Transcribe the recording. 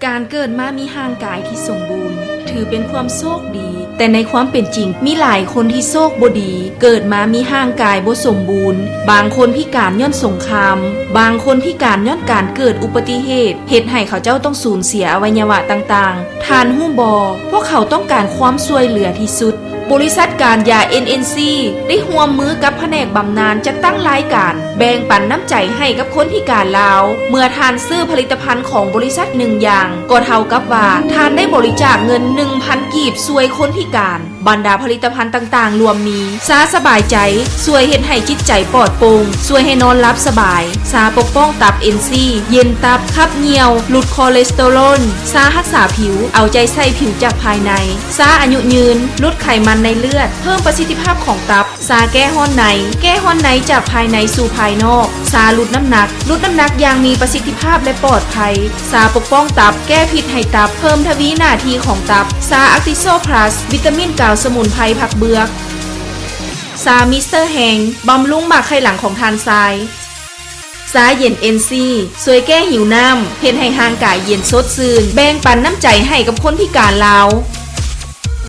ການເກີດມາມີຮ່າງກາຍທີ່ສົມບູນ ຖືເປັນຄວາມໂຊກດີ, ແຕ່ໃນຄວາມເປັນຈິງ ມີຫຼາຍຄົນທີ່ໂຊກບໍ່ດີ ເກີດມາມີຮ່າງກາຍບໍ່ສົມບູນ, ບາງຄົນພິການຍ້ອນສົງຄາມ, ບາງຄົນພິການຍ້ອນການເກີດອຸປະຕິເຫດ ເຮັດໃຫ້ເຂົາເຈົ້າຕ້ອງສູນເສຍອະໄວຍະວະຕ່າງໆ. ທ່ານຮູ້ບໍ່? ພວກເຂົາຕ້ອງການຄວາມຊ່ວຍເຫຼືອທີ່ສຸດ. ບໍລິສັດການຢາ ເອັນເອັນຊີ ໄດ້ຮ່ວມມືກັບພະແນກບຳນານ ຈັດຕັ້ງລາຍການແບ່ງປັນນ້ຳໃຈໃຫ້ກັບຄົນພິການລາວ. ເມື່ອທ່ານຊື້ຜະລິດຕະພັນຂອງບໍລິສັດໜຶ່ງຢ່າງ, ກໍເທົ່າກັບວ່າທ່ານໄດ້ບໍລິຈາກເງິນໜຶ່ງພັນກີບຊ່ວຍຄົນພິການ. ບັນດາຜະລິດຕະພັນຕ່າງໆລວມມີ ຊາສະບາຍໃຈ, ຊ່ວຍເຮັດໃຫ້ຈິດໃຈປອດໂປ່ງ, ຊ່ວຍໃຫ້ນອນຫຼັບສະບາຍ, ຊາປົກປ້ອງຕັບ ເອັນຊີ ເຢັນຕັບ, ຂັບຍ່ຽວ, ຫຼຸດຄໍເລສເຕີຣອນ, ຊາຮັກສາຜິວ, ເອົາໃຈໃສ່ຜິວຈາກພາຍໃນ, ຊາອາຍຸຍືນ, ຫຼຸດໄຂມັນໃນເລືອດ, ເພີ່ມປະສິດທິພາບຂອງຕັບ, ຊາແກ້ຮ້ອນໃນ, ແກ້ຮ້ອນໃນຈາກພາຍໃນສູ່ພາຍນອກ, ຊາຫຼຸດນ້ຳໜັກ, ຫຼຸດນ້ຳໜັກຢ່າງມີປະສິດທິພາບ ແລະ ປອດໄພ, ຊາປົກປ້ອງຕັບ, ແກ້ພິດໃຫ້ຕັບ, ເພີ່ມທະວີໜ້າທີ່ຂອງຕັບ, ຊາອາກຕິໂຊພລັສ, ວິຕາມິນກາວສະໝຸນໄພຜັກເບືອກ, ຊາມິສເຕີແຮງ, ບຳລຸງໝາກໄຂ່ຫຼັງຂອງທ່ານຊາຍ, ຊາເຢັນເອັນຊີ, ຊ່ວຍແກ້ຫິວນ້ຳ, ເຮັດໃຫ້ຮ່າງກາຍເຢັນສົດຊື່ນ, ແບ່ງປັນນ້ຳໃຈໃຫ້ກັບຄົນພິການລາວ.